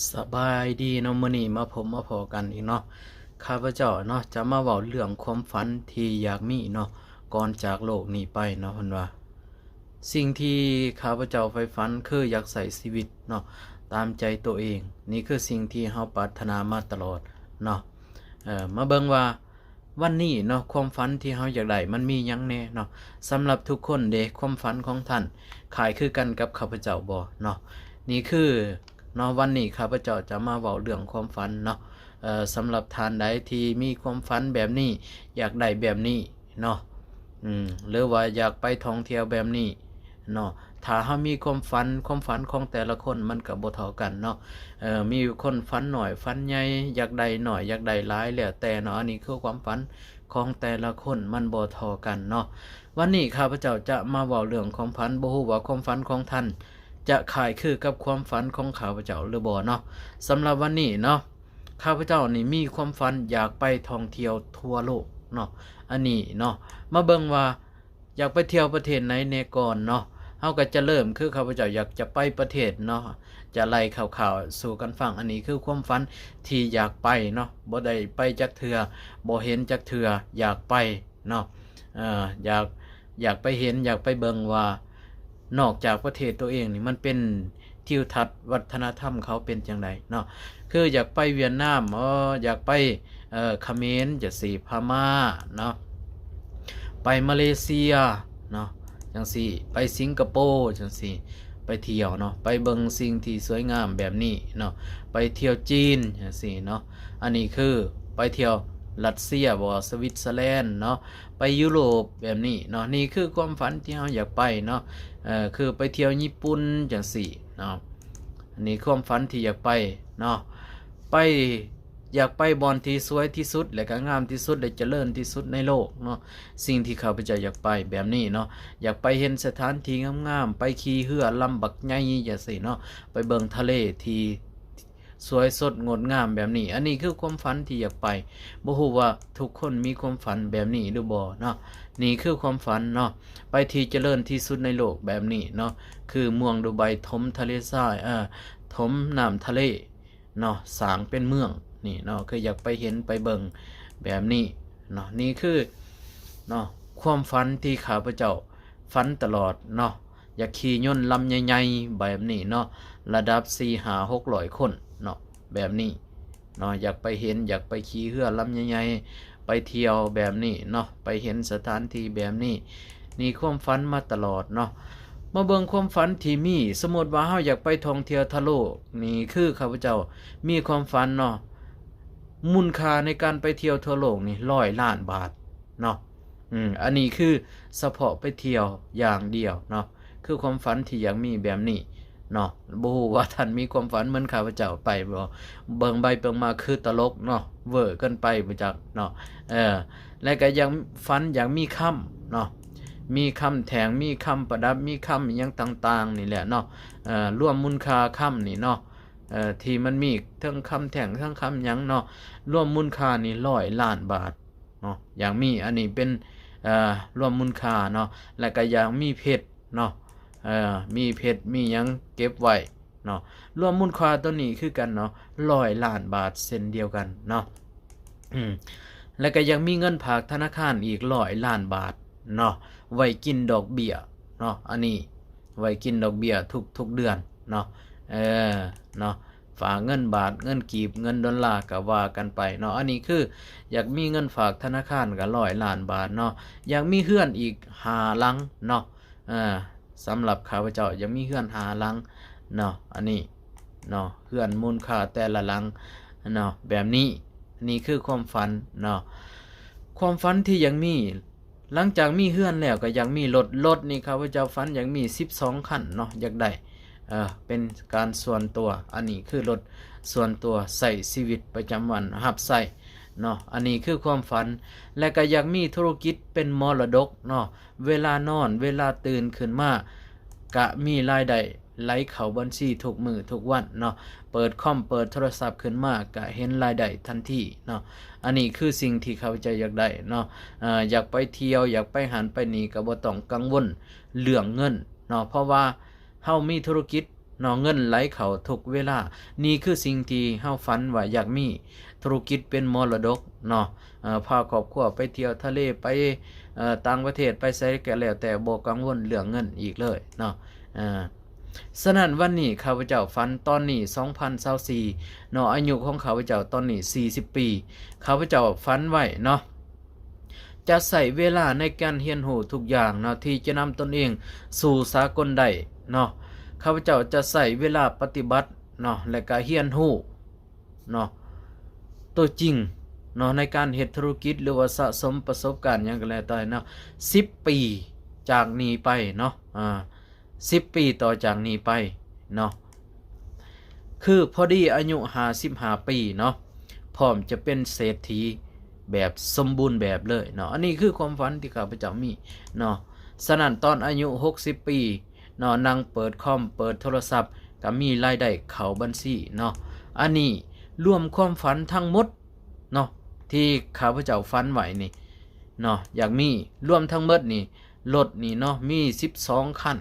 ສະບາຍດີເນາະ, ມື້ນີ້ມາພົບມາພໍ້ກັນອີກເນາະ. ຂ້າພະເຈົ້າເນາະ ຈະມາເວົ້າເລື່ອງຄວາມຝັນທີ່ຢາກມີເນາະ ກ່ອນຈາກໂລກນີ້ໄປເນາະ. ເພິ່ນວ່າ ສິ່ງທີ່ຂ້າພະເຈົ້າໃຝ່ຝັນຄືຢາກໃຊ້ຊີວິດເນາະ ຕາມໃຈໂຕເອງ. ນີ້ຄືສິ່ງທີ່ເຮົາປາດຖະໜາມາຕະຫຼອດເນາະ. ເອີ ມາເບິ່ງວ່າ ວັນນີ້ເນາະ ຄວາມຝັນທີ່ເຮົາຢາກໄດ້ມັນມີຫຍັງແດ່ເນາະ? ສຳລັບທຸກຄົນເດ ຄວາມຝັນຂອງທ່ານຄ້າຍຄືກັນກັບຂ້າພະເຈົ້າບໍ່ເນາະ? ນີ້ຄືເນາະ ວັນນີ້ຂ້າພະເຈົ້າຈະມາເວົ້າເລື່ອງຄວາມຝັນເນາະ. ເອີ ສຳລັບທ່ານໃດທີ່ມີຄວາມຝັນແບບນີ້ ຢາກໄດ້ແບບນີ້ເນາະ ອືມ ຫຼືວ່າຢາກໄປທ່ອງທ່ຽວແບບນີ້ ເນາະ. ຖ້າເຮົາມີຄວາມຝັນ ຄວາມຝັນຂອງແຕ່ລະຄົນມັນກໍບໍ່ເທົ່າກັນເນາະ. ເອີ ມີຄົນຝັນໜ້ອຍຝັນໃຫຍ່ ຢາກໄດ້ໜ້ອຍຢາກໄດ້ຫຼາຍ ແລ້ວແຕ່ເນາະ. ອັນນີ້ຄືຄວາມຝັນຂອງແຕ່ລະຄົນມັນບໍ່ເທົ່າກັນເນາະ. ວັນນີ້ຂ້າພະເຈົ້າຈະມາເວົ້າເລື່ອງຄວາມຝັນ ບໍ່ຮູ້ວ່າຄວາມຝັນຂອງທ່ານຈະຄ້າຍຄືກັບຄວາມຝັນຂອງຂ້າພະເຈົ້າຫຼືບໍ່ເນາະ. ສຳລັບວັນນີ້ເນາະ ຂ້າພະເຈົ້ານີ້ມີຄວາມຝັນຢາກໄປທ່ອງທ່ຽວທົ່ວໂລກເນາະ. ອັນນີ້ເນາະ ມາເບິ່ງວ່າ ຢາກໄປທ່ຽວປະເທດໃດແດ່ກ່ອນເນາະ? ເຮົາກໍຈະເລີ່ມ ຄືຂ້າພະເຈົ້າຢາກຈະໄປປະເທດເນາະ ຈະໄລ່ຄ່າວໆສູ່ກັນຟັງ. ອັນນີ້ຄືຄວາມຝັນທີ່ຢາກໄປເນາະ ບໍ່ໄດ້ໄປຈັກເທື່ອ ບໍ່ເຫັນຈັກເທື່ອ ຢາກໄປເນາະ. ເອີ ຢາກ ຢາກໄປເຫັນ ຢາກໄປເບິ່ງວ່າ ນອກຈາກປະເທດຕົວເອງນີ້ ມັນເປັນ ທິວທັດວັດທະນະທຳເຂົາເປັນຈັ່ງໃດເນາະ. ຄືຢາກໄປຫວຽດນາມ ເອີ ຢາກໄປ ເອີ ຂະເໝນຈັ່ງຊີ້ ພະມ້າເນາະ ໄປມາເລເຊຍເນາະ ຈັ່ງຊີ້ ໄປສິງກະໂປຈັ່ງຊີ້ ໄປທ່ຽວເນາະ ໄປເບິ່ງສິ່ງທີ່ສວຍງາມແບບນີ້ເນາະ ໄປທ່ຽວຈີນຈັ່ງຊີ້ເນາະ. ອັນນີ້ຄືໄປທ່ຽວຣັດເຊຍ ບໍ່ ສະວິດເຊີແລນເນາະ ໄປຢູໂຣບແບບນີ້ເນາະ. ນີ້ຄືຄວາມຝັນທີ່ເຮົາຢາກໄປເນາະ ເອີ ຄືໄປທ່ຽວຍີ່ປຸ່ນຈັ່ງຊີ້ເນາະ. ອັນນີ້ຄວາມຝັນທີ່ຢາກໄປເນາະ ໄປ ຢາກໄປບ່ອນທີ່ສວຍທີ່ສຸດ ແລະກະງາມທີ່ສຸດ ແລະຈະເລີນທີ່ສຸດໃນໂລກເນາະ. ສິ່ງທີ່ຂ້າພະເຈົ້າຢາກໄປແບບນີ້ເນາະ ຢາກໄປເຫັນສະຖານທີ່ງາມໆ ໄປຂີ່ເຮືອລຳບັກໃຫຍ່ຈັ່ງຊີ້ເນາະ ໄປເບິ່ງທະເລທີ່ ສວຍສົດງົດງາມແບບນີ້. ອັນນີ້ຄືຄວາມຝັນທີ່ຢາກໄປ ບໍ່ຮູ້ວ່າທຸກຄົນມີຄວາມຝັນແບບນີ້ຫຼືບໍ່ເນາະ. ນີ້ຄືຄວາມຝັນເນາະ ໄປທີ່ຈະເລີນທີ່ສຸດໃນໂລກແບບນີ້ເນາະ ຄືເມືອງດູໄບ ຖົມທະເລຊາຍ ເອີ ຖົມນ້ຳທະເລເນາະ ສ້າງເປັນເມືອງນີ້ເນາະ ຄືຢາກໄປເຫັນໄປເບິ່ງແບບນີ້ເນາະ. ນີ້ຄືເນາະ ຄວາມຝັນທີ່ຂ້າພະເຈົ້າຝັນຕະຫຼອດເນາະ ຢາກຂີ່ຍົນລຳໃຫຍ່ໆແບບນີ້ເນາະ ລະດັບສີ່ຫ້າຫົກຮ້ອຍຄົນເນາະ ແບບນີ້ເນາະ. ຢາກໄປເຫັນ ຢາກໄປຂີ່ເຮືອລຳໃຫຍ່ໆ ໄປທ່ຽວແບບນີ້ເນາະ ໄປເຫັນສະຖານທີ່ແບບນີ້. ນີ້ຄວາມຝັນມາຕະຫຼອດເນາະ. ມາເບິ່ງຄວາມຝັນທີ່ມີ ສົມມຸດວ່າເຮົາຢາກໄປທ່ອງທ່ຽວທົ່ວໂລກ ນີ້ຄືຂ້າພະເຈົ້າມີຄວາມຝັນເນາະ ມູນຄ່າໃນການໄປທ່ຽວທົ່ວໂລກນີ້ຮ້ອຍລ້ານບາດເນາະ. ອືມ ອັນນີ້ຄືສະເພາະໄປທ່ຽວຢ່າງດຽວເນາະ ຄືຄວາມຝັນທີ່ຢາກມີແບບນີ້ເນາະ. ບໍ່ຮູ້ວ່າທ່ານມີຄວາມຝັນເໝືອນຂ້າພະເຈົ້າໄປບໍ່? ເບິ່ງໄປເບິ່ງມາຄືຕະຫຼົກເນາະ ເວີເກີນໄປບໍ່ຈັກເນາະ. ເອີ ແລະກະຢາກ ຝັນຢາກມີຄຳເນາະ ມີຄຳແທ່ງ ມີຄຳປະດັບ ມີຄຳອີ່ຫຍັງຕ່າງໆນີ້ແຫຼະເນາະ. ເອີ ລວມມູນຄ່າຄຳນີ້ເນາະ ເອີ ທີ່ມັນມີເຖິງຄຳແທ່ງ ເຖິງຄຳຫຍັງເນາະ ລວມມູນຄ່ານີ້ຮ້ອຍລ້ານບາດເນາະ ຢາກມີ. ອັນນີ້ເປັນ ເອີ ລວມມູນຄ່າເນາະ ແລະກະຢາກມີເພັດເນາະ ເອີ ມີເພັດມີຫຍັງເກັບໄວ້ເນາະ ລວມມູນຄ່າໂຕນີ້ຄືກັນເນາະ ຮ້ອຍລ້ານບາດເຊັ່ນດຽວກັນເນາະ. ອືມ ແລະກະຢາກມີເງິນຝາກທະນາຄານອີກຮ້ອຍລ້ານບາດເນາະ ໄວ້ກິນດອກເບ້ຍເນາະ. ອັນນີ້ ໄວ້ກິນດອກເບ້ຍທຸກໆເດືອນເນາະ ເອີ ເນາະ ຝາກເງິນບາດ ເງິນກີບ ເງິນໂດລາ ກະວ່າກັນໄປເນາະ. ອັນນີ້ຄືຢາກມີເງິນຝາກທະນາຄານກະຮ້ອຍລ້ານບາດເນາະ. ຢາກມີເຮືອນອີກຫ້າຫຼັງເນາະ ເອີ ສຳລັບຂ້າພະເຈົ້າຢາກມີເຮືອນຫ້າຫຼັງເນາະ. ອັນນີ້ເນາະ ເຮືອນມູນຄ່າແຕ່ລະຫຼັງເນາະ ແບບນີ້. ນີ້ຄືຄວາມຝັນເນາະ ຄວາມຝັນທີ່ຢາກມີ. ຫຼັງຈາກມີເຮືອນແລ້ວກໍຢາກມີລົດ ລົດນີ້ຂ້າພະເຈົ້າຝັນຢາກມີສິບສອງຄັນເນາະ ຢາກໄດ້ ເອີ ເປັນການສ່ວນຕົວ. ອັນນີ້ຄືລົດສ່ວນຕົວໃຊ້ຊີວິດປະຈຳວັນຮັບໃຊ້ເນາະ. ອັນນີ້ຄືຄວາມຝັນ ແລະກໍຢາກມີທຸລະກິດເປັນມໍລະດົກເນາະ ເວລານອນ ເວລາຕື່ນຂຶ້ນມາ ກະມີລາຍໄດ້ໄຫຼເຂົ້າບັນຊີທຸກມື້ທຸກວັນເນາະ. ເປີດຄອມເປີດໂທລະສັບຂຶ້ນມາກະເຫັນລາຍໄດ້ທັນທີເນາະ. ອັນນີ້ຄືສິ່ງທີ່ຂ້າພະເຈົ້າຢາກໄດ້ເນາະ. ເອີ ຢາກໄປທ່ຽວ ຢາກໄປຫັ້ນໄປນີ້ ກະບໍ່ຕ້ອງກັງວົນເລື່ອງເງິນເນາະ ເພາະວ່າເຮົາມີທຸລະກິດ ເນາະ ເງິນໄຫຼເຂົ້າທຸກເວລາ. ນີ້ຄືສິ່ງທີ່ເຮົາຝັນວ່າຢາກມີ ທຸລະກິດເປັນມໍລະດົກເນາະ ເອີ ພາຄອບຄົວໄປທ່ຽວທະເລ ໄປ ເອີ ຕ່າງປະເທດ ໄປໃສກໍແລ້ວແຕ່ ບໍ່ກັງວົນເລື່ອງເງິນອີກເລີຍເນາະ ເອີ. ສະນັ້ນ ວັນນີ້ຂ້າພະເຈົ້າຝັນ ຕອນນີ້ສອງພັນຊາວສີ່ເນາະ ອາຍຸຂອງຂ້າພະເຈົ້າຕອນນີ້ສີ່ສິບປີ ຂ້າພະເຈົ້າຝັນໄວ້ເນາະ ຈະໃຊ້ເວລາໃນການຮຽນຮູ້ທຸກຢ່າງເນາະ ທີ່ຈະນຳຕົນເອງສູ່ສາກົນໄດ້ເນາະ. ຂ້າພະເຈົ້າຈະໃຊ້ເວລາປະຕິບັດເນາະ ແລະກະຮຽນຮູ້ເນາະ ຕົວຈິງເນາະ ໃນການເຮັດທຸລະກິດ ຫຼືວ່າສະສົມປະສົບການຫຍັງກໍແລ້ວແຕ່ເນາະ ສິບປີຈາກນີ້ໄປເນາະ ອາ ສິບປີຕໍ່ຈາກນີ້ໄປເນາະ ຄືພໍດີອາຍຸຫ້າສິບຫ້າປີເນາະ ພ້ອມຈະເປັນເສດຖີແບບສົມບູນແບບເລີຍເນາະ. ອັນນີ້ຄືຄວາມຝັນທີ່ຂ້າພະເຈົ້າມີເນາະ. ສະນັ້ນ ຕອນອາຍຸຫົກສິບປີເນາະ ນັ່ງເປີດຄອມ ເປີດໂທລະສັບ ກໍມີລາຍໄດ້ເຂົ້າບັນຊີເນາະ. ອັນນີ້ລວມຄວາມຝັນທັງໝົດເນາະ ທີ່ຂ້າພະເຈົ້າຝັນໄວ້ນີ້ເນາະ ຢາກມີ ລວມທັງໝົດນີ້ ລົດນີ້ເນາະ ມີສິບສອງຄັນ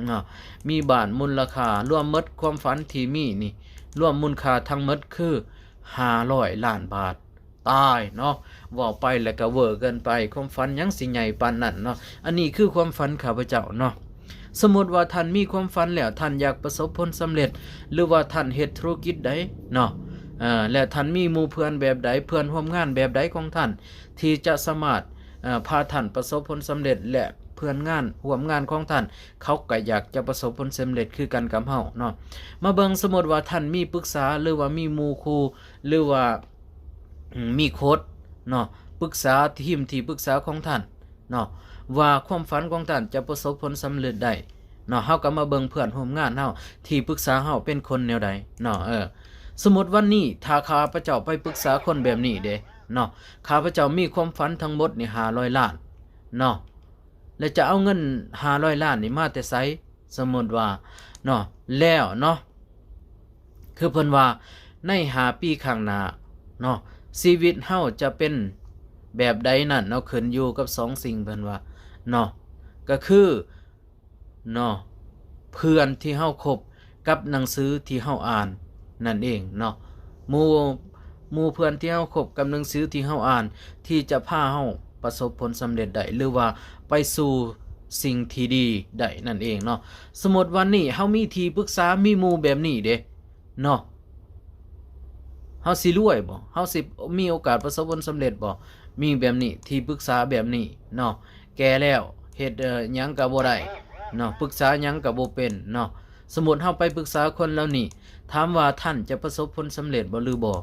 ເນາະ ມີບ້ານ ມູນລະຄ່າລວມໝົດຄວາມຝັນທີ່ມີນີ້ ລວມມູນຄ່າທັງໝົດຄືຫ້າຮ້ອຍລ້ານບາດ. ຕາຍເນາະ ເວົ້າໄປແລ້ວກໍເວີເກີນໄປ ຄວາມຝັນຫຍັງຊິໃຫຍ່ປານນັ້ນເນາະ. ອັນນີ້ຄືຄວາມຝັນຂ້າພະເຈົ້າເນາະ. ສົມມຸດວ່າທ່ານມີຄວາມຝັນແລ້ວ ທ່ານຢາກປະສົບຜົນສຳເລັດ ຫຼືວ່າທ່ານເຮັດທຸລະກິດໃດເນາະ ເອີ ແລະທ່ານມີໝູ່ເພື່ອນແບບໃດ ເພື່ອນຮ່ວມງານແບບໃດຂອງທ່ານ ທີ່ຈະສາມາດ ເອີ ພາທ່ານປະສົບຜົນສຳເລັດ ແລະເພື່ອນງານຮ່ວມງານຂອງທ່ານ ເຂົາກໍຢາກຈະປະສົບຜົນສຳເລັດຄືກັນກັບເຮົາເນາະ. ມາເບິ່ງ ສົມມຸດວ່າທ່ານມີປຶກສາ ຫຼືວ່າມີໝູ່ຄູ່ ຫຼືວ່າ ອາ ມີໂຄດເນາະ ປຶກສາທີມທີ່ປຶກສາຂອງທ່ານເນາະ ວ່າຄວາມຝັນຂອງທ່ານຈະປະສົບຜົນສຳເລັດໄດ້ເນາະ. ເຮົາກໍມາເບິ່ງເພື່ອນຮ່ວມງານເຮົາທີ່ປຶກສາເຮົາເປັນຄົນແນວໃດເນາະ ເອີ. ສົມມຸດວັນນີ້ ຖ້າຂ້າພະເຈົ້າໄປປຶກສາຄົນແບບນີ້ເດ້ເນາະ ຂ້າພະເຈົ້າມີຄວາມຝັນທັງໝົດນີ້ຫ້າຮ້ອຍລ້ານເນາະ ແລະຈະເອົາເງິນຫ້າຮ້ອຍລ້ານນີ້ມາແຕ່ໃສ? ສົມມຸດວ່າເນາະ ແລ້ວເນາະ ຄືເພິ່ນວ່າໃນຫ້າປີຂ້າງໜ້າເນາະ ຊີວິດເຮົາຈະເປັນແບບໃດນັ້ນເນາະ ຂຶ້ນຢູ່ກັບສອງສິ່ງເພິ່ນວ່າເນາະ ກໍຄືເນາະ ເພື່ອນທີ່ເຮົາຄົບກັບໜັງສືທີ່ເຮົາອ່ານນັ້ນເອງເນາະ ໝູ່ ໝູ່ເພື່ອນທີ່ເຮົາຄົບກັບໜັງສືທີ່ເຮົາອ່ານ ທີ່ຈະພາເຮົາປະສົບຜົນສຳເລັດໄດ້ ຫຼືວ່າໄປສູ່ສິ່ງທີ່ດີໄດ້ນັ້ນເອງເນາະ. ສົມມຸດວັນນີ້ເຮົາມີທີ່ປຶກສາ ມີໝູ່ແບບນີ້ເດ້ເນາະ ເຮົາຊິລວຍບໍ່? ເຮົາຊິມີໂອກາດປະສົບຜົນສຳເລັດບໍ່? ມີແບບນີ້ ທີ່ປຶກສາແບບນີ້ເນາະ ແກ່ແລ້ວ ເຮັດ ເອີ ຫຍັງກໍບໍ່ໄດ້ເນາະ ປຶກສາຫຍັງກໍບໍ່ເປັນເນາະ. ສົມມຸດເຮົາໄປປຶກສາຄົນເຫຼົ່ານີ້ ຖາມວ່າທ່ານຈະປະສົບຜົນສຳເລັດບໍ່ ຫຼືບໍ່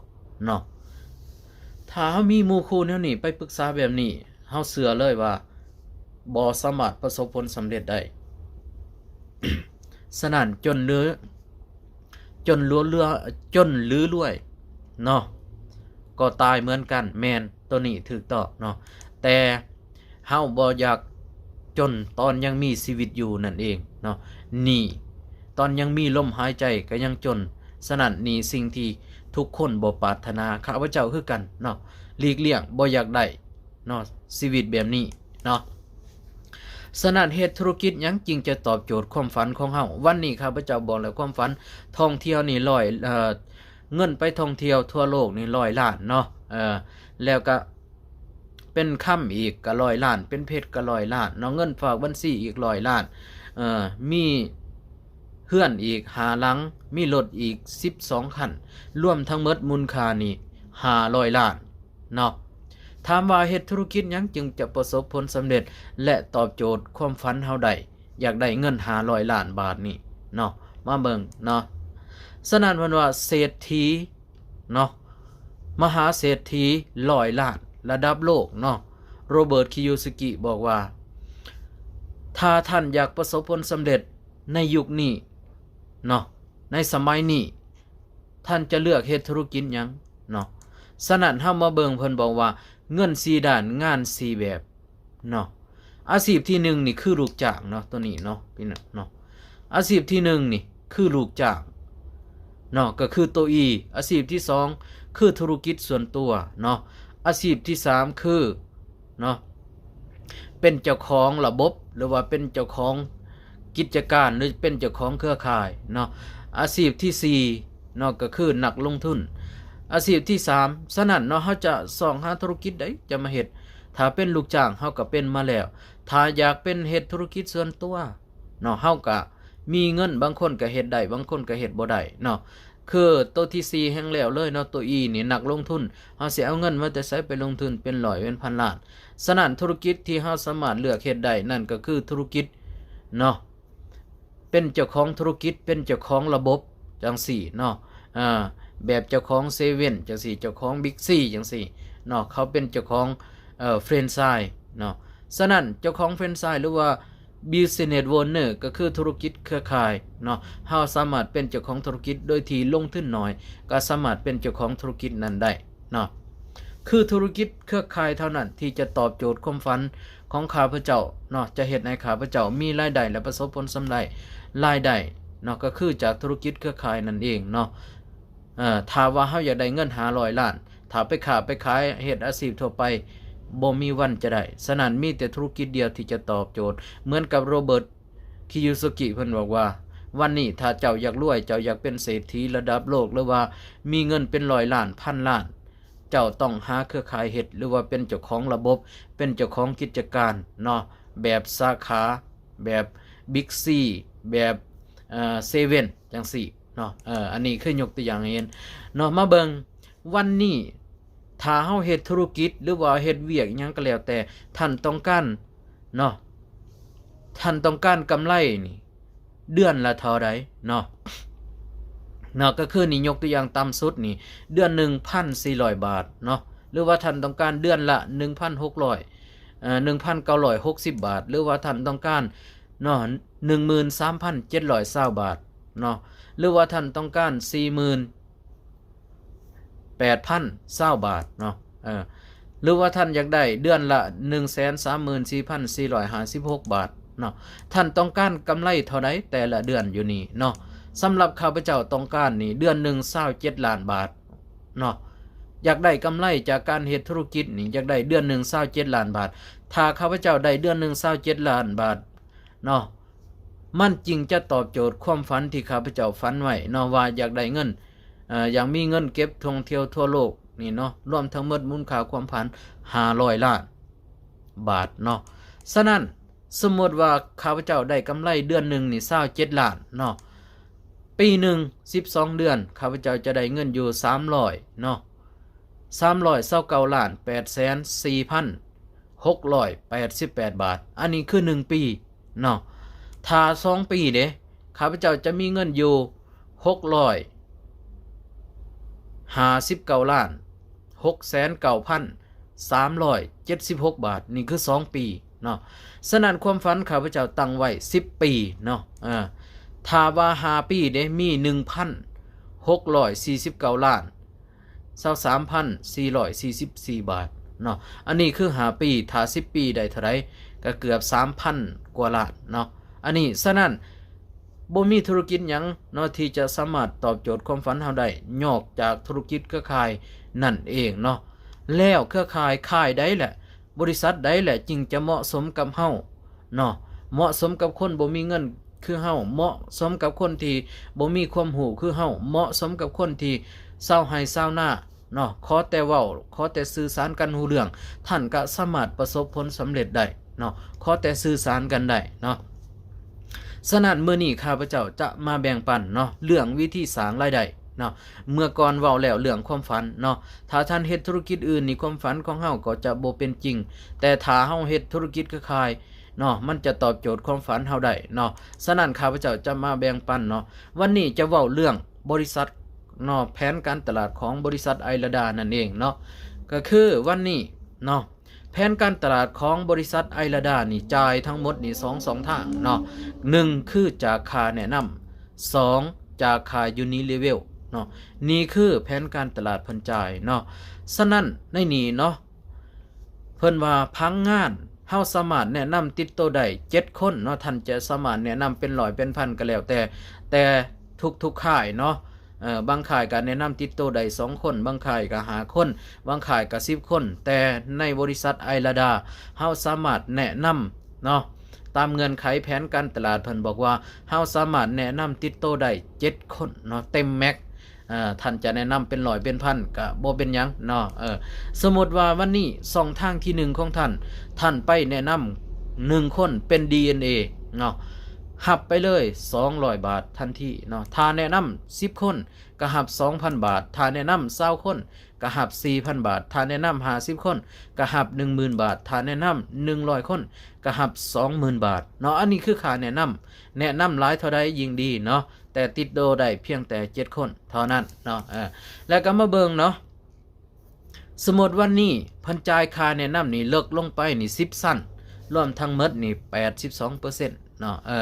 ເນາະ? ຖ້າເຮົາມີໝູ່ຄູ່ແນວນີ້ ໄປປຶກສາແບບນີ້ ເຮົາເຊື່ອເລີຍວ່າບໍ່ສາມາດປະສົບຜົນສຳເລັດໄດ້. ສະນັ້ນ ຈົນເຫຼືອ ຈົນເຫຼືອ ຈົນຫຼືລວຍເນາະ ກໍຕາຍເໝືອນກັນ. ແມ່ນ ໂຕນີ້ຖືກຕ້ອງເນາະ ແຕ່ເຮົາບໍ່ຢາກຈົນຕອນຍັງມີຊີວິດຢູ່ນັ້ນເອງເນາະ ນີ້ ຕອນຍັງມີລົມຫາຍໃຈກໍຍັງຈົນ. ສະນັ້ນ ນີ້ສິ່ງທີ່ທຸກຄົນບໍ່ປາດຖະໜາ ຂ້າພະເຈົ້າຄືກັນເນາະ ຫຼີກລ່ຽງ ບໍ່ຢາກໄດ້ ເນາະ ຊີວິດແບບນີ້ເນາະ. ສະນັ້ນ ເຮັດທຸລະກິດຫຍັງຈຶ່ງຈະຕອບໂຈດຄວາມຝັນຂອງເຮົາ? ວັນນີ້ຂ້າພະເຈົ້າບອກແລ້ວ ຄວາມຝັນທ່ອງທ່ຽວນີ້ຮ້ອຍ ເອີ ເງິນໄປທ່ອງທ່ຽວທົ່ວໂລກນີ້ຮ້ອຍລ້ານເນາະ ເອີ ແລ້ວກະເປັນຄຳອີກກະຮ້ອຍລ້ານ ເປັນເພັດກະຮ້ອຍລ້ານເນາະ ເງິນຝາກບັນຊີອີກຮ້ອຍລ້ານ ເອີ ມີເຮືອນອີກຫ້າຫຼັງ ມີລົດອີກສິບສອງຄັນ ລວມທັງໝົດມູນຄ່ານີ້ຫ້າຮ້ອຍລ້ານ ເນາະ. ຖາມວ່າເຮັດທຸລະກິດຫຍັງຈຶ່ງຈະປະສົບຜົນສຳເລັດ ແລະ ຕອບໂຈດຄວາມຝັນເຮົາໄດ້ ຢາກໄດ້ເງິນຫ້າຮ້ອຍລ້ານບາດນີ້ເນາະ ມາເບິ່ງເນາະ. ສະນັ້ນເພິ່ນວ່າເສດຖີເນາະ ມະຫາເສດຖີຮ້ອຍລ້ານລະດັບໂລກເນາະ ໂຣເບີດ ຄິໂຍສະກິ ບອກວ່າ ຖ້າທ່ານຢາກປະສົບຜົນສຳເລັດໃນຍຸກນີ້ເນາະ ໃນສະໄໝນີ້ ທ່ານຈະເລືອກເຮັດທຸລະກິດຫຍັງເນາະ. ສະນັ້ນເຮົາມາເບິ່ງ ເພິ່ນບອກວ່າເງິນສີ່ດ້ານ ງານສີ່ແບບເນາະ. ອາຊີບທີໜຶ່ງນີ້ຄືລູກຈ້າງເນາະ ໂຕນີ້ເນາະ ພີ່ນ້ອງເນາະ. ອາຊີບທີໜຶ່ງນີ້ຄືລູກຈ້າງເນາະ ກໍຄືໂຕອີ. ອາຊີບທີສອງຄືທຸລະກິດສ່ວນຕົວເນາະ. ອາຊີບທີສາມຄື ເນາະ ເປັນເຈົ້າຂອງລະບົບ ຫຼືວ່າເປັນເຈົ້າຂອງກິດຈະການ ຫຼືເປັນເຈົ້າຂອງເຄືອຂ່າຍເນາະ. ອາຊີບທີສີ່ເນາະ ກໍຄືນັກລົງທຶນ. ອາຊີບທີສາມ ສະນັ້ນເນາະ ເຮົາຈະຊອກຫາທຸລະກິດໃດຈະມາເຮັດ? ຖ້າເປັນລູກຈ້າງ ເຮົາກໍເປັນມາແລ້ວ. ຖ້າຢາກເປັນເຮັດທຸລະກິດສ່ວນຕົວເນາະ ເຮົາກໍມີເງິນ, ບາງຄົນກໍເຮັດໄດ້ ບາງຄົນກໍເຮັດບໍ່ໄດ້ເນາະ. ຄືໂຕທີສີ່ແຮ່ງແລ້ວເລີຍເນາະ ໂຕອີນີ້ ນັກລົງທຶນ. ເຮົາຊິເອົາເງິນມາແຕ່ໃສໄປລົງທຶນເປັນຮ້ອຍເປັນພັນລ້ານ? ສະນັ້ນ ທຸລະກິດທີ່ເຮົາສາມາດເລືອກເຮັດໄດ້ນັ້ນກໍຄືທຸລະກິດເນາະ ເປັນເຈົ້າຂອງທຸລະກິດ ເປັນເຈົ້າຂອງລະບົບຈັ່ງຊີ້ເນາະ. ອາ ແບບເຈົ້າຂອງເຊເວັ່ນຈັ່ງຊີ້ ເຈົ້າຂອງບິກຊີຈັ່ງຊີ້ເນາະ ເຂົາເປັນເຈົ້າຂອງ ເອີ ແຟຣນໄຊເນາະ. ສະນັ້ນ ເຈົ້າຂອງແຟຣນໄຊ ຫຼືວ່າ ບິສເນສໂອເນີ ກໍຄືທຸລະກິດເຄືອຂ່າຍເນາະ. ເຮົາສາມາດເປັນເຈົ້າຂອງທຸລະກິດໂດຍທີ່ລົງທຶນໜ້ອຍ ກໍສາມາດເປັນເຈົ້າຂອງທຸລະກິດນັ້ນໄດ້ເນາະ. ຄືທຸລະກິດເຄືອຂ່າຍເທົ່ານັ້ນທີ່ຈະຕອບໂຈດຄວາມຝັນຂອງຂ້າພະເຈົ້າເນາະ ຈະເຮັດໃຫ້ຂ້າພະເຈົ້າມີລາຍໄດ້ ແລະ ປະສົບຜົນສຳເລັດລາຍໄດ້ເນາະ ກໍຄືຈາກທຸລະກິດເຄືອຂ່າຍນັ້ນເອງເນາະ. ເອີ ຖ້າວ່າເຮົາຢາກໄດ້ເງິນຫ້າຮ້ອຍລ້ານ ຖ້າໄປຄ້າໄປຂາຍເຮັດອາຊີບທົ່ວໄປ ບໍ່ມີວັນຈະໄດ້. ສະນັ້ນ ມີແຕ່ທຸລະກິດດຽວທີ່ຈະຕອບໂຈດ. ເໝືອນກັບໂຣເບີດ ຄິໂຍໂຊກິ ເພິ່ນບອກວ່າ ວັນນີ້ຖ້າເຈົ້າຢາກລວຍ ເຈົ້າຢາກເປັນເສດຖີລະດັບໂລກ ຫຼືວ່າມີເງິນເປັນຮ້ອຍລ້ານ ພັນລ້ານ ເຈົ້າຕ້ອງຫາເຄືອຂ່າຍເຮັດ ຫຼືວ່າເປັນເຈົ້າຂອງລະບົບ ເປັນເຈົ້າຂອງກິດຈະການເນາະ ແບບສາຂາ ແບບບິກຊີ ແບບ ເອີ ເຊເວັ່ນຈັ່ງຊີ້ເນາະ. ເອີ ອັນນີ້ຄືຍົກຕົວຢ່າງໃຫ້ເຫັນເນາະ. ມາເບິ່ງ ວັນນີ້ ຖ້າເຮົາເຮັດທຸລະກິດ ຫຼືວ່າເຮັດວຽກຫຍັງກໍແລ້ວແຕ່ ທ່ານຕ້ອງການເນາະ ທ່ານຕ້ອງການກຳໄລນີ້ ເດືອນລະເທົ່າໃດເນາະ ເນາະ ກໍຄືນີ້ ຍົກຕົວຢ່າງຕ່ຳສຸດນີ້ ເດືອນໜຶ່ງພັນສີ່ຮ້ອຍບາດເນາະ ຫຼືວ່າທ່ານຕ້ອງການເດືອນລະໜຶ່ງພັນຫົກຮ້ອຍ ເອີ ໜຶ່ງພັນເກົ້າຮ້ອຍຫົກສິບບາດ ຫຼືວ່າທ່ານຕ້ອງການເນາະ ໜຶ່ງໝື່ນສາມພັນເຈັດຮ້ອຍຊາວບາດເນາະ ຫຼືວ່າທ່ານຕ້ອງການສີ່ໝື່ນ ແປດພັນຊາວບາດເນາະ ເອີ ຫຼືວ່າທ່ານຢາກໄດ້ເດືອນລະໜຶ່ງແສນສາມໝື່ນສີ່ພັນສີ່ຮ້ອຍຫ້າສິບຫົກບາດເນາະ ທ່ານຕ້ອງການກຳໄລເທົ່າໃດແຕ່ລະເດືອນຢູ່ນີ້ເນາະ. ສຳລັບຂ້າພະເຈົ້າຕ້ອງການນີ້ ເດືອນໜຶ່ງຊາວເຈັດລ້ານບາດເນາະ ຢາກໄດ້ກຳໄລຈາກການເຮັດທຸລະກິດນີ້ ຢາກໄດ້ເດືອນໜຶ່ງຊາວເຈັດລ້ານບາດ. ຖ້າຂ້າພະເຈົ້າໄດ້ເດືອນໜຶ່ງຊາວເຈັດລ້ານບາດເນາະ ມັນຈຶ່ງຈະຕອບໂຈດຄວາມຝັນທີ່ຂ້າພະເຈົ້າຝັນໄວ້ເນາະ ວ່າຢາກໄດ້ເງິນ ເອີ ຢາກມີເງິນເກັບທ່ອງທ່ຽວທົ່ວໂລກນີ້ເນາະ ລວມທັງໝົດມູນຄ່າຄວາມຝັນຫ້າຮ້ອຍລ້ານບາດເນາະ. ສະນັ້ນ ສົມມຸດວ່າຂ້າພະເຈົ້າໄດ້ກຳໄລເດືອນໜຶ່ງນີ້ຊາວເຈັດລ້ານເນາະ ປີໜຶ່ງສິບສອງເດືອນ ຂ້າພະເຈົ້າຈະໄດ້ເງິນຢູ່ສາມຮ້ອຍເນາະ ສາມຮ້ອຍຊາວເກົ້າລ້ານແປດແສນສີ່ພັນ ຫົກຮ້ອຍແປດສິບແປດບາດ. ອັນນີ້ຄືໜຶ່ງປີເນາະ. ຖ້າສອງປີເດ ຂ້າພະເຈົ້າຈະມີເງິນຢູ່ຫົກຮ້ອຍຫ້າສິບເກົ້າລ້ານຫົກແສນເກົ້າພັນສາມຮ້ອຍເຈັດສິບຫົກບາດ. ນີ້ຄືສອງປີເນາະ. ສະນັ້ນ ຄວາມຝັນຂ້າພະເຈົ້າຕັ້ງໄວ້ສິບປີເນາະ. ເອີ ຖ້າວ່າຫ້າປີເດ ມີໜຶ່ງພັນຫົກຮ້ອຍສີ່ສິບເກົ້າລ້ານ ຊາວສາມພັນສີ່ຮ້ອຍສີ່ສິບສີ່ບາດເນາະ. ອັນນີ້ຄືຫ້າປີ, ຖ້າສິບປີໄດ້ເທົ່າໃດ? ກໍເກືອບສາມພັນກວ່າລ້ານເນາະ. ອັນນີ້ ສະນັ້ນ ບໍ່ມີທຸລະກິດຫຍັງເນາະ ທີ່ຈະສາມາດຕອບໂຈດຄວາມຝັນເຮົາໄດ້ ນອກຈາກທຸລະກິດເຄືອຂ່າຍນັ້ນເອງເນາະ. ແລ້ວເຄືອຂ່າຍ ຂ່າຍໃດແຫຼະ? ບໍລິສັດໃດແຫຼະຈຶ່ງຈະເໝາະສົມກັບເຮົາເນາະ, ເໝາະສົມກັບຄົນບໍ່ມີເງິນຄືເຮົາ, ເໝາະສົມກັບຄົນທີ່ບໍ່ມີຄວາມຮູ້ຄືເຮົາ, ເໝາະສົມກັບຄົນທີ່ຊາວໄຮ່ຊາວນາເນາະ, ຂໍແຕ່ເວົ້າ, ຂໍແຕ່ສື່ສານກັນຮູ້ເລື່ອງ, ທ່ານກະສາມາດປະສົບຜົນສຳເລັດໄດ້ເນາະ, ຂໍແຕ່ສື່ສານກັນໄດ້ເນາະ. ສະນັ້ນ ມື້ນີ້ຂ້າພະເຈົ້າຈະມາແບ່ງປັນເນາະ ເລື່ອງວິທີສ້າງລາຍໄດ້ເນາະ. ເມື່ອກ່ອນເວົ້າແລ້ວເລື່ອງຄວາມຝັນເນາະ, ຖ້າທ່ານເຮັດທຸລະກິດອື່ນນີ້ ຄວາມຝັນຂອງເຮົາກໍຈະບໍ່ເປັນຈິງ, ແຕ່ຖ້າເຮົາເຮັດທຸລະກິດເຄືອຂ່າຍເນາະ ມັນຈະຕອບໂຈດຄວາມຝັນເຮົາໄດ້ເນາະ. ສະນັ້ນ ຂ້າພະເຈົ້າຈະມາແບ່ງປັນເນາະ, ວັນນີ້ຈະເວົ້າເລື່ອງບໍລິສັດເນາະ, ແຜນການຕະຫຼາດຂອງບໍລິສັດໄອລາດານັ້ນເອງເນາະ, ກໍຄືວັນນີ້ເນາະ ແຜນການຕະຫຼາດຂອງບໍລິສັດໄອລາດານີ້ ຈ່າຍທັງໝົດນີ້ສອງຊ່ອງທາງເນາະ, ໜຶ່ງຄືຈາກຄ່າແນະນຳ, ສອງຈາກຄ່າຢູນິເລເວວເນາະ. ນີ້ຄືແຜນການຕະຫຼາດເພິ່ນຈ່າຍເນາະ. ສະນັ້ນ ໃນນີ້ເນາະ ເພິ່ນວ່າຜັງງານ ເຮົາສາມາດແນະນຳຕິດໂຕໄດ້ເຈັດຄົນເນາະ, ທ່ານຈະສາມາດແນະນຳເປັນຮ້ອຍເປັນພັນກໍແລ້ວແຕ່ ແຕ່ທຸກໆຄ້າຍເນາະ. ເອີ ບາງຄ້າຍກໍແນະນຳຕິດໂຕໄດ້ສອງຄົນ, ບາງຄ້າຍກໍຫ້າຄົນ, ບາງຄ້າຍກໍສິບຄົນ, ແຕ່ໃນບໍລິສັດໄອລາດາ ເຮົາສາມາດແນະນຳເນາະ ຕາມເງື່ອນໄຂແຜນການຕະຫຼາດ ເພິ່ນບອກວ່າເຮົາສາມາດແນະນຳຕິດໂຕໄດ້ເຈັດຄົນເນາະ ເຕັມແມັກ. ເອີ ທ່ານຈະແນະນຳເປັນຮ້ອຍເປັນພັນກະບໍ່ເປັນຫຍັງເນາະ. ເອີ ສົມມຸດວ່າວັນນີ້ຊ່ອງທາງທີໜຶ່ງຂອງທ່ານ ທ່ານໄປແນະນຳໜຶ່ງຄົນເປັນດີເອັນເອເນາະ ຮັບໄປເລີຍສອງຮ້ອຍບາດທັນທີເນາະ. ຖ້າແນະນຳສິບຄົນ ກະຮັບສອງພັນບາດ, ຖ້າແນະນຳຊາວຄົນ ກະຮັບສີ່ພັນບາດ, ຖ້າແນະນຳຫ້າສິບຄົນ ກະຮັບໜຶ່ງໝື່ນບາດ, ຖ້າແນະນຳໜຶ່ງຮ້ອຍຄົນ ກະຮັບສອງໝື່ນບາດເນາະ. ອັນນີ້ຄືຄ່າແນະນຳ, ແນະນຳຫຼາຍເທົ່າໃດຍິ່ງດີເນາະ, ແຕ່ຕິດໂຕໄດ້ພຽງແຕ່ເຈັດຄົນເທົ່ານັ້ນເນາະ. ເອີ ແລ້ວກໍມາເບິ່ງເນາະ, ສົມມຸດວັນນີ້ເພິ່ນຈ່າຍຄ່າແນະນຳນີ້ເລິກລົງໄປນີ້ສິບຊັ້ນ, ລວມທັງໝົດນີ້ແປດສິບສອງເປີເຊັນ ເນາະ. ເອີ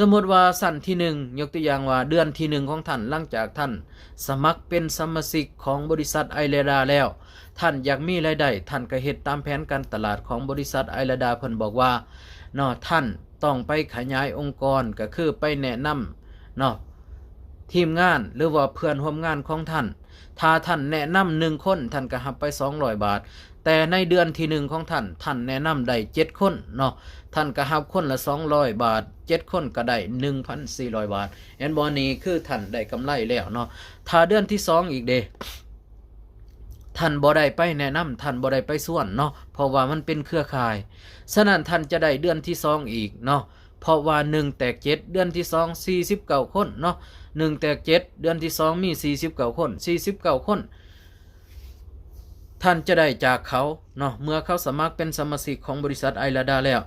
ສົມມຸດວ່າຊັ້ນທີໜຶ່ງ ຍົກຕົວຢ່າງວ່າເດືອນທີໜຶ່ງຂອງທ່ານ ຫຼັງຈາກທ່ານສະໝັກເປັນສະມາຊິກຂອງບໍລິສັດໄອລາດາແລ້ວ ທ່ານຢາກມີລາຍໄດ້ ທ່ານກໍເຮັດຕາມແຜນການຕະຫຼາດຂອງບໍລິສັດໄອລາດາ ເພິ່ນບອກວ່າເນາະ ທ່ານຕ້ອງໄປຂະຫຍາຍອົງກອນ ກໍຄືໄປແນະນຳເນາະ ທີມງານ ຫຼືວ່າເພື່ອນຮ່ວມງານຂອງທ່ານ. ຖ້າທ່ານແນະນຳໜຶ່ງຄົນ ທ່ານກໍຮັບໄປສອງຮ້ອຍບາດ, ແຕ່ໃນເດືອນທີໜຶ່ງຂອງທ່ານ ທ່ານແນະນຳໄດ້ເຈັດຄົນເນາະ ທ່ານກໍຮັບຄົນລະສອງຮ້ອຍບາດ, ເຈັດຄົນກໍໄດ້ໜຶ່ງພັນສີ່ຮ້ອຍບາດ. ເຫັນບໍ່? ນີ້ຄືທ່ານໄດ້ກຳໄລແລ້ວເນາະ. ຖ້າເດືອນທີສອງອີກເດ ທ່ານບໍ່ໄດ້ໄປແນະນຳ, ທ່ານບໍ່ໄດ້ໄປຊວນເນາະ ເພາະວ່າມັນເປັນເຄືອຂ່າຍ. ສະນັ້ນທ່ານຈະໄດ້ເດືອນທີສອງອີກເນາະ ເພາະວ່າໜຶ່ງແຕກເຈັດ ເດືອນທີສອງສີ່ສິບເກົ້າຄົນເນາະ, ໜຶ່ງແຕກເຈັດ ເດືອນທີສອງມີສີ່ສິບເກົ້າຄົນ, ສີ່ສິບເກົ້າຄົນ ທ່ານຈະໄດ້ຈາກເຂົາເນາະ ເມື່ອເຂົາສະໝັກເປັນສະມາຊິກຂອງບໍລິສັດໄອລາດາແລ້ວ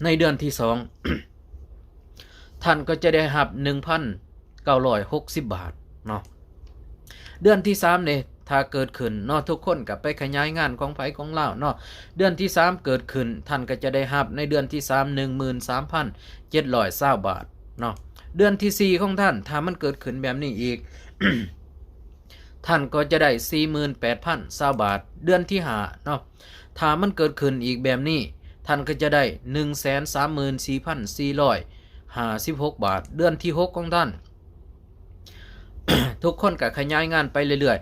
ໃນເດືອນທີສອງ ທ່ານກໍຈະໄດ້ຮັບໜຶ່ງພັນເກົ້າຮ້ອຍຫົກສິບບາດເນາະ. ເດືອນທີສາມເດ ຖ້າເກີດຂຶ້ນເນາະ ທຸກຄົນກໍໄປຂະຫຍາຍງານຂອງໃຜຂອງລາວເນາະ, ເດືອນທີສາມເກີດຂຶ້ນ ທ່ານກໍຈະໄດ້ຮັບໃນເດືອນທີສາມ ໜຶ່ງໝື່ນສາມພັນເຈັດຮ້ອຍຊາວບາດເນາະ. ເດືອນທີສີ່ຂອງທ່ານ ຖ້າມັນເກີດຂຶ້ນແບບນີ້ອີກ ທ່ານກໍຈະໄດ້ສີ່ໝື່ນແປດພັນຊາວບາດ. ເດືອນທີຫ້າເນາະ ຖ້າມັນເກີດຂຶ້ນອີກແບບນີ້ ທ່ານກໍຈະໄດ້ໜຶ່ງແສນສາມໝື່ນສີ່ພັນສີ່ຮ້ອຍຫ້າສິບຫົກບາດ. ເດືອນທີຫົກຂອງທ່ານ ທຸກຄົນກໍຂະຫຍາຍງານໄປເລື້ອຍ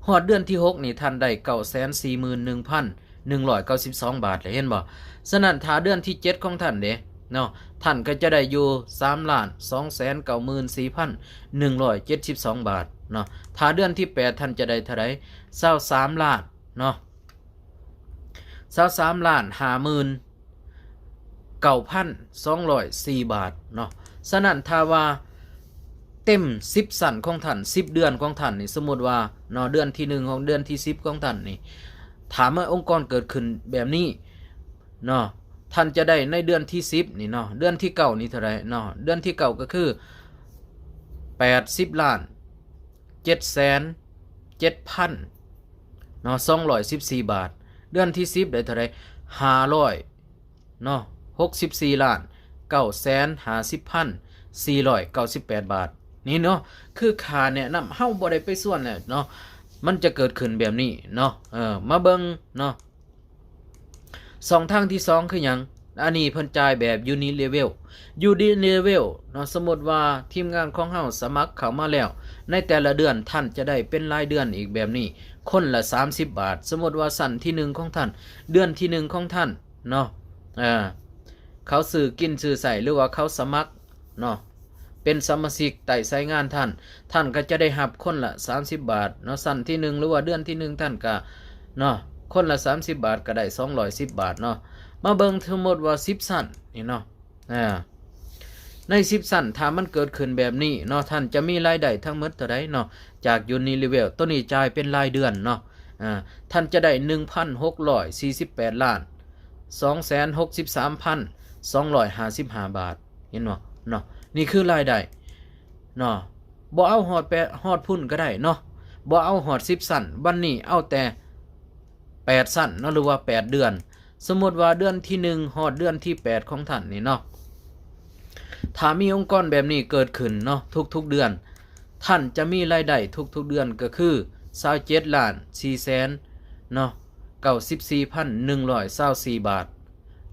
ໆ ຮອດເດືອນທີຫົກນີ້ ທ່ານໄດ້ເກົ້າແສນສີ່ໝື່ນໜຶ່ງພັນໜຶ່ງຮ້ອຍເກົ້າສິບສອງບາດແລ້ວ ເຫັນບໍ່? ສະນັ້ນ ຖ້າເດືອນທີເຈັດຂອງທ່ານເດເນາະ ທ່ານກໍຈະໄດ້ຢູ່ສາມລ້ານສອງແສນເກົ້າໝື່ນສີ່ພັນໜຶ່ງຮ້ອຍເຈັດສິບສອງບາດເນາະ. ຖ້າເດືອນທີແປດ ທ່ານຈະໄດ້ເທົ່າໃດ? ຊາວສາມລ້ານເນາະ ຊາວສາມລ້ານຫ້າໝື່ນເກົ້າພັນສອງຮ້ອຍສີ່ບາດເນາະ. ສະນັ້ນ ຖ້າວ່າເຕັມສິບຊັ້ນຂອງທ່ານ ສິບເດືອນຂອງທ່ານນີ້ ສົມມຸດວ່າເນາະ ເດືອນທີໜຶ່ງຂອງເດືອນທີສິບຂອງທ່ານນີ້ ຖ້າເມື່ອອົງກອນເກີດຂຶ້ນແບບນີ້ເນາະ ທ່ານຈະໄດ້ໃນເດືອນທີສິບນີ້ເນາະ ເດືອນທີເກົ້ານີ້ເທົ່າໃດເນາະ? ເດືອນທີເກົ້າກໍຄືແປດສິບລ້ານເຈັດແສນເຈັດພັນເນາະ ສອງຮ້ອຍສິບສີ່ບາດ. ເດືອນທີສິບໄດ້ເທົ່າໃດ? ຫ້າຮ້ອຍເນາະ ຫົກສິບສີ່ລ້ານເກົ້າແສນຫ້າສິບພັນສີ່ຮ້ອຍເກົ້າສິບແປດບາດ. ນີ້ເນາະ ຄືຄ່າແນະນຳ ເຮົາບໍ່ໄດ້ໄປຊວນແຫຼະເນາະ ມັນຈະເກີດຂຶ້ນແບບນີ້ເນາະ. ເອີ ມາເບິ່ງເນາະ ຊ່ອງທາງທີສອງຄືຫຍັງ? ອັນນີ້ເພິ່ນຈ່າຍແບບ Unilevel Unilevel ເນາະ. ສົມມຸດວ່າທີມງານຂອງເຮົາສະໝັກເຂົ້າມາແລ້ວ ໃນແຕ່ລະເດືອນທ່ານຈະໄດ້ເປັນລາຍເດືອນອີກແບບນີ້ ຄົນລະສາມສິບບາດ. ສົມມຸດວ່າຊັ້ນທີໜຶ່ງຂອງທ່ານ ເດືອນທີໜຶ່ງຂອງທ່ານເນາະ ເອີ ເຂົາຊື້ກິນຊື້ໃຊ້ ຫຼືວ່າເຂົາສະໝັກເນາະ ເປັນສະມາຊິກໃຕ້ສາຍງານທ່ານ ທ່ານກໍຈະໄດ້ຮັບຄົນລະສາມສິບບາດເນາະ. ຊັ້ນທີໜຶ່ງ ຫຼືວ່າເດືອນທີໜຶ່ງ ທ່ານກໍເນາະ ຄົນລະສາມສິບບາດ ກໍໄດ້ສອງຮ້ອຍສິບບາດເນາະ. ມາເບິ່ງ ສົມມຸດວ່າສິບຊັ້ນນີ້ເນາະ ອາ ໃນສິບຊັ້ນ ຖ້າມັນເກີດຂຶ້ນແບບນີ້ເນາະ ທ່ານຈະມີລາຍໄດ້ທັງໝົດເທົ່າໃດເນາະ ຈາກ Unilevel ໂຕນີ້ຈ່າຍເປັນລາຍເດືອນເນາະ ອາ ທ່ານຈະໄດ້ໜຶ່ງພັນຫົກຮ້ອຍສີ່ສິບແປດລ້ານສອງແສນຫົກສິບສາມພັນສອງຮ້ອຍຫ້າສິບຫ້າບາດ. ເຫັນບໍ່ເນາະ? ນີ້ຄືລາຍໄດ້ເນາະ ບໍ່ເອົາຮອດແປດ ຮອດພຸ້ນກໍໄດ້ເນາະ ບໍ່ເອົາຮອດສິບຊັ້ນ. ບັດນີ້ເອົາແຕ່ແປດຊັ້ນເນາະ ຫຼືວ່າແປດເດືອນ. ສົມມຸດວ່າເດືອນທີໜຶ່ງຮອດເດືອນທີແປດຂອງທ່ານນີ້ເນາະ ຖ້າມີອົງກອນແບບນີ້ເກີດຂຶ້ນເນາະ ທຸກໆເດືອນ ທ່ານຈະມີລາຍໄດ້ທຸກໆເດືອນ ກໍຄືຊາວເຈັດລ້ານສີ່ແສນເນາະ ເກົ້າສິບສີ່ພັນໜຶ່ງຮ້ອຍຊາວສີ່ບາດ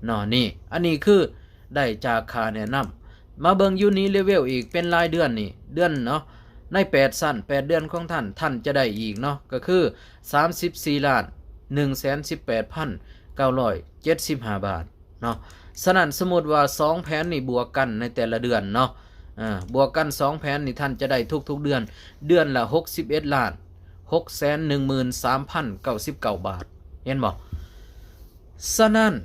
ເນາະ. ນີ້ ອັນນີ້ຄືໄດ້ຈາກຄ່າແນະນຳ. ມາເບິ່ງ Unilevel ອີກ ເປັນລາຍເດືອນນີ້ ເດືອນເນາະ ໃນແປດຊັ້ນ ແປດເດືອນຂອງທ່ານ ທ່ານຈະໄດ້ອີກເນາະ ກໍຄືສາມສິບສີ່ລ້ານໜຶ່ງແສນສິບແປດພັນເກົ້າຮ້ອຍເຈັດສິບຫ້າບາດ ເນາະ. ສະນັ້ນ ສົມມຸດວ່າສອງແຜນນີ້ບວກກັນໃນແຕ່ລະເດືອນເນາະ ເອີ ບວກກັນສອງແຜນນີ້ ທ່ານຈະໄດ້ທຸກໆເດືອນ ເດືອນລະຫົກສິບເອັດລ້ານຫົກແສນໜຶ່ງໝື່ນສາມພັນເກົ້າສິບເກົ້າບາດ ເຫັນບໍ່? ສະນັ້ນ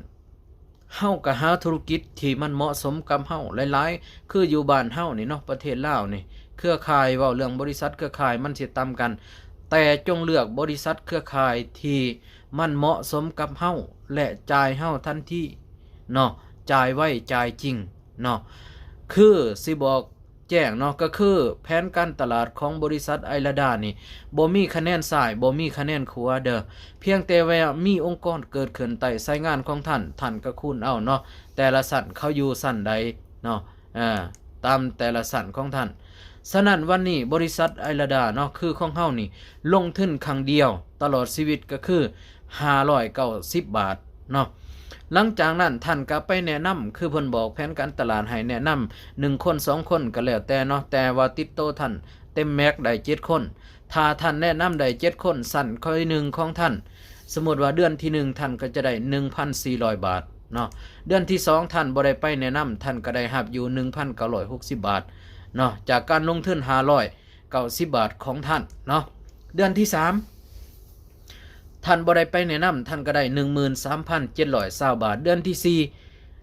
ເຮົາກໍຫາທຸລະກິດທີ່ມັນເໝາະສົມກັບເຮົາຫຼາຍໆ ຄືຢູ່ບ້ານເຮົານີ້ເນາະ ປະເທດລາວນີ້ ເຄືອຂ່າຍ ເວົ້າເລື່ອງບໍລິສັດເຄືອຂ່າຍມັນຊິຕ່ຳກັນ ແຕ່ຈົ່ງເລືອກບໍລິສັດເຄືອຂ່າຍທີ່ມັນເໝາະສົມກັບເຮົາ ແລະ ຈ່າຍເຮົາທັນທີເນາະ ຈ່າຍໄວ ຈ່າຍຈິງເນາະ. ຄືຊິບອກ ແຈ້ງເນາະ ກໍຄືແຜນການຕະຫຼາດຂອງບໍລິສັດໄອລາດານີ້ ບໍ່ມີຄະແນນຊ້າຍ ບໍ່ມີຄະແນນຂວາເດີ ພຽງແຕ່ວ່າມີອົງກອນເກີດຂຶ້ນໃຕ້ສາຍງານຂອງທ່ານ ທ່ານກໍຄູນເອົາເນາະ ແຕ່ລະຊັ້ນເຂົາຢູ່ຊັ້ນໃດເນາະ ເອີ ຕາມແຕ່ລະຊັ້ນຂອງທ່ານ. ສະນັ້ນ ວັນນີ້ບໍລິສັດໄອລາດາເນາະ ຄືຂອງເຮົານີ້ ລົງທຶນຄັ້ງດຽວຕະຫຼອດຊີວິດກໍຄື ຫ້າຮ້ອຍເກົ້າສິບບາດເນາະ. ຫຼັງຈາກນັ້ນທ່ານກໍໄປແນະນຳ ຄືເພິ່ນບອກແຜນການຕະຫຼາດໃຫ້ແນະນຳ ໜຶ່ງຄົນ ສອງຄົນກໍແລ້ວແຕ່ເນາະ ແຕ່ວ່າຕິດໂຕທ່ານເຕັມແມັກໄດ້ເຈັດຄົນ. ຖ້າທ່ານແນະນຳໄດ້ເຈັດຄົນ ຊັ້ນຂ້ອຍໜຶ່ງຂອງທ່ານ ສົມມຸດວ່າເດືອນທີໜຶ່ງ ທ່ານກໍຈະໄດ້ໜຶ່ງພັນສີ່ຮ້ອຍບາດເນາະ. ເດືອນທີສອງ ທ່ານບໍ່ໄດ້ໄປແນະນຳ ທ່ານກໍໄດ້ຮັບຢູ່ໜຶ່ງພັນເກົ້າຮ້ອຍຫົກສິບບາດເນາະ ຈາກການລົງທຶນຫ້າຮ້ອຍ ເກົ້າສິບບາດຂອງທ່ານເນາະ. ເດືອນທີສາມ ທ່ານບໍ່ໄດ້ໄປແນະນຳ ທ່ານກໍໄດ້ໜຶ່ງໝື່ນສາມພັນເຈັດຮ້ອຍຊາວບາດ. ເດືອນທີສີ່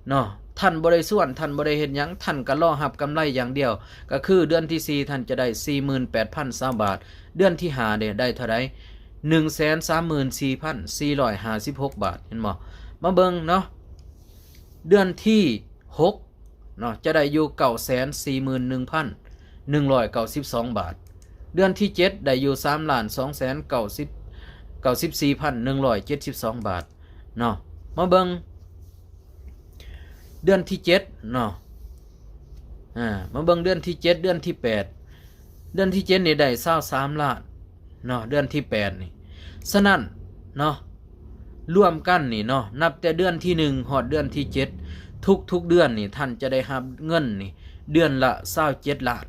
ເນາະ ທ່ານບໍ່ໄດ້ຊວນ ທ່ານບໍ່ໄດ້ເຮັດຫຍັງ ທ່ານກໍລໍຮັບກຳໄລຢ່າງດຽວ ກໍຄືເດືອນທີສີ່ ທ່ານຈະໄດ້ສີ່ໝື່ນແປດພັນຊາວບາດ. ເດືອນທີຫ້າເດ ໄດ້ເທົ່າໃດ? ໜຶ່ງແສນສາມໝື່ນສີ່ພັນສີ່ຮ້ອຍຫ້າສິບຫົກບາດ ເຫັນບໍ່? ມາເບິ່ງເນາະ ເດືອນທີຫົກ ເນາະ ຈະໄດ້ຢູ່ເກົ້າແສນສີ່ໝື່ນໜຶ່ງພັນໜຶ່ງຮ້ອຍເກົ້າສິບສອງບາດ. ເດືອນທີເຈັດ ໄດ້ຢູ່ສາມລ້ານສອງແສນເກົ້າສິບ ເກົ້າສິບສີ່ພັນໜຶ່ງຮ້ອຍເຈັດສິບສອງບາດເນາະ. ມາເບິ່ງເດືອນທີເຈັດເນາະ ອາ ມາເບິ່ງເດືອນທີເຈັດ ເດືອນທີແປດ ເດືອນທີເຈັດນີ້ໄດ້ຊາວສາມລ້ານເນາະ ເດືອນທີແປດນີ້. ສະນັ້ນເນາະ ລວມກັນນີ້ເນາະ ນັບແຕ່ເດືອນທີໜຶ່ງຮອດເດືອນທີເຈັດ ທຸກໆເດືອນນີ້ ທ່ານຈະໄດ້ຮັບເງິນນີ້ ເດືອນລະຊາວເຈັດລ້ານ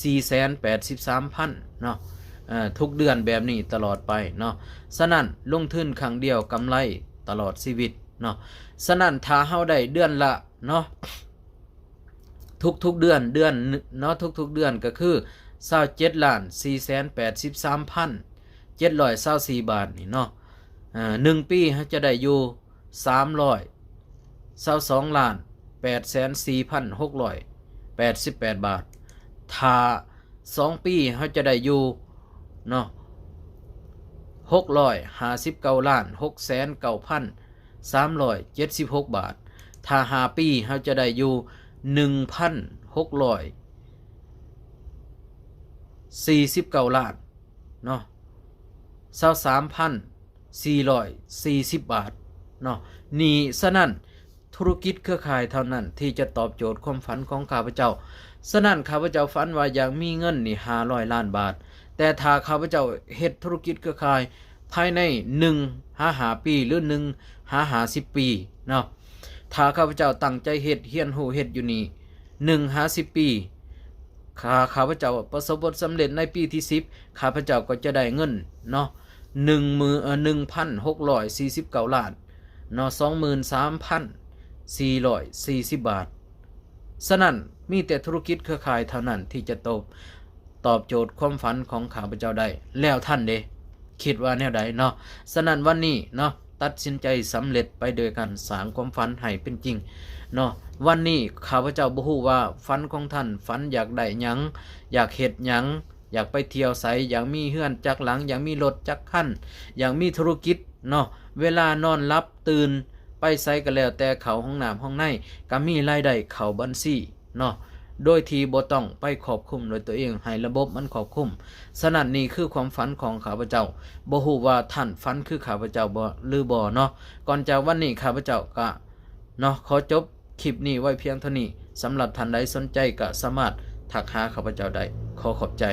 ສີ່ແສນແປດສິບສາມພັນເນາະ ເອີ ທຸກເດືອນແບບນີ້ຕະຫຼອດໄປເນາະ. ສະນັ້ນ ລົງທຶນຄັ້ງດຽວກຳໄລຕະຫຼອດຊີວິດເນາະ. ສະນັ້ນ ຖ້າເຮົາໄດ້ເດືອນລະເນາະ ທຸກໆເດືອນ ເດືອນເນາະ ທຸກໆເດືອນກໍຄືຊາວເຈັດລ້ານສີ່ແສນແປດສິບສາມພັນເຈັດຮ້ອຍຊາວສີ່ບາດນີ້ເນາະ ເອີ ໜຶ່ງປີເຮົາຈະໄດ້ຢູ່ສາມຮ້ອຍຊາວສອງລ້ານແປດແສນສີ່ພັນຫົກຮ້ອຍແປດສິບແປດບາດ. ຖ້າສອງປີເຮົາຈະໄດ້ຢູ່ເນາະ ຫົກຮ້ອຍຫ້າສິບເກົ້າລ້ານຫົກແສນເກົ້າພັນ ສາມຮ້ອຍເຈັດສິບຫົກບາດ. ຖ້າຫ້າປີ ເຮົາຈະໄດ້ຢູ່ໜຶ່ງພັນຫົກຮ້ອຍສີ່ສິບເກົ້າລ້ານເນາະ ຊາວສາມພັນສີ່ຮ້ອຍສີ່ສິບບາດເນາະ. ນີ້ ສະນັ້ນ ທຸລະກິດເຄືອຂ່າຍເທົ່ານັ້ນທີ່ຈະຕອບໂຈດຄວາມຝັນຂອງຂ້າພະເຈົ້າ. ສະນັ້ນ ຂ້າພະເຈົ້າຝັນວ່າຢາກມີເງິນນີ້ຫ້າຮ້ອຍລ້ານບາດ, ແຕ່ຖ້າຂ້າພະເຈົ້າເຮັດທຸລະກິດເຄືອຂ່າຍພາຍໃນໜຶ່ງຫາຫ້າປີ ຫຼື ໜຶ່ງຫາຫ້າສິບປີເນາະ, ຖ້າຂ້າພະເຈົ້າຕັ້ງໃຈເຮັດ, ຮຽນຮູ້ເຮັດຢູ່ນີ້ໜຶ່ງຫາສິບປີ, ຖ້າຂ້າພະເຈົ້າປະສົບຜົນສຳເລັດໃນປີທີສິບ ຂ້າພະເຈົ້າກໍຈະໄດ້ເງິນເນາະ ໜຶ່ງໝື່ນ ເອີ ໜຶ່ງພັນຫົກຮ້ອຍສີ່ສິບເກົ້າລ້ານເນາະ ສອງໝື່ນສາມພັນສີ່ຮ້ອຍສີ່ສິບບາດ. ສະນັ້ນ ມີແຕ່ທຸລະກິດເຄືອຂ່າຍເທົ່ານັ້ນທີ່ຈະຕອບ ຕອບໂຈດຄວາມຝັນຂອງຂ້າພະເຈົ້າໄດ້. ແລ້ວທ່ານເດ ຄິດວ່າແນວໃດເນາະ? ສະນັ້ນ ວັນນີ້ເນາະ ຕັດສິນໃຈສຳເລັດໄປໂດຍການສ້າງຄວາມຝັນໃຫ້ເປັນຈິງເນາະ. ວັນນີ້ຂ້າພະເຈົ້າບໍ່ຮູ້ວ່າຝັນຂອງທ່ານ ຝັນຢາກໄດ້ຫຍັງ, ຢາກເຮັດຫຍັງ, ຢາກໄປທ່ຽວໃສ, ຢາກມີເຮືອນຈັກຫຼັງ, ຢາກມີລົດຈັກຄັນ, ຢາກມີທຸລະກິດເນາະ. ເວລານອນຫຼັບຕື່ນໄປໃສກໍແລ້ວແຕ່ ເຂົ້າຫ້ອງນ້ຳຫ້ອງໃນ ກໍມີລາຍໄດ້ເຂົ້າບັນຊີເນາະ ໂດຍທີ່ບໍ່ຕ້ອງໄປຄວບຄຸມໂດຍຕົວເອງ, ໃຫ້ລະບົບມັນຄວບຄຸມ. ສະນັ້ນ ນີ້ຄືຄວາມຝັນຂອງຂ້າພະເຈົ້າ. ບໍ່ຮູ້ວ່າທ່ານຝັນຄືຂ້າພະເຈົ້າບໍ່ ຫຼືບໍ່ເນາະ? ກ່ອນຈາກວັນນີ້ ຂ້າພະເຈົ້າກະເນາະ ຂໍຈົບຄລິບນີ້ໄວ້ພຽງເທົ່ານີ້. ສຳລັບທ່ານໃດສົນໃຈກະສາມາດທັກຫາຂ້າພະເຈົ້າໄດ້. ຂໍຂອບໃຈ.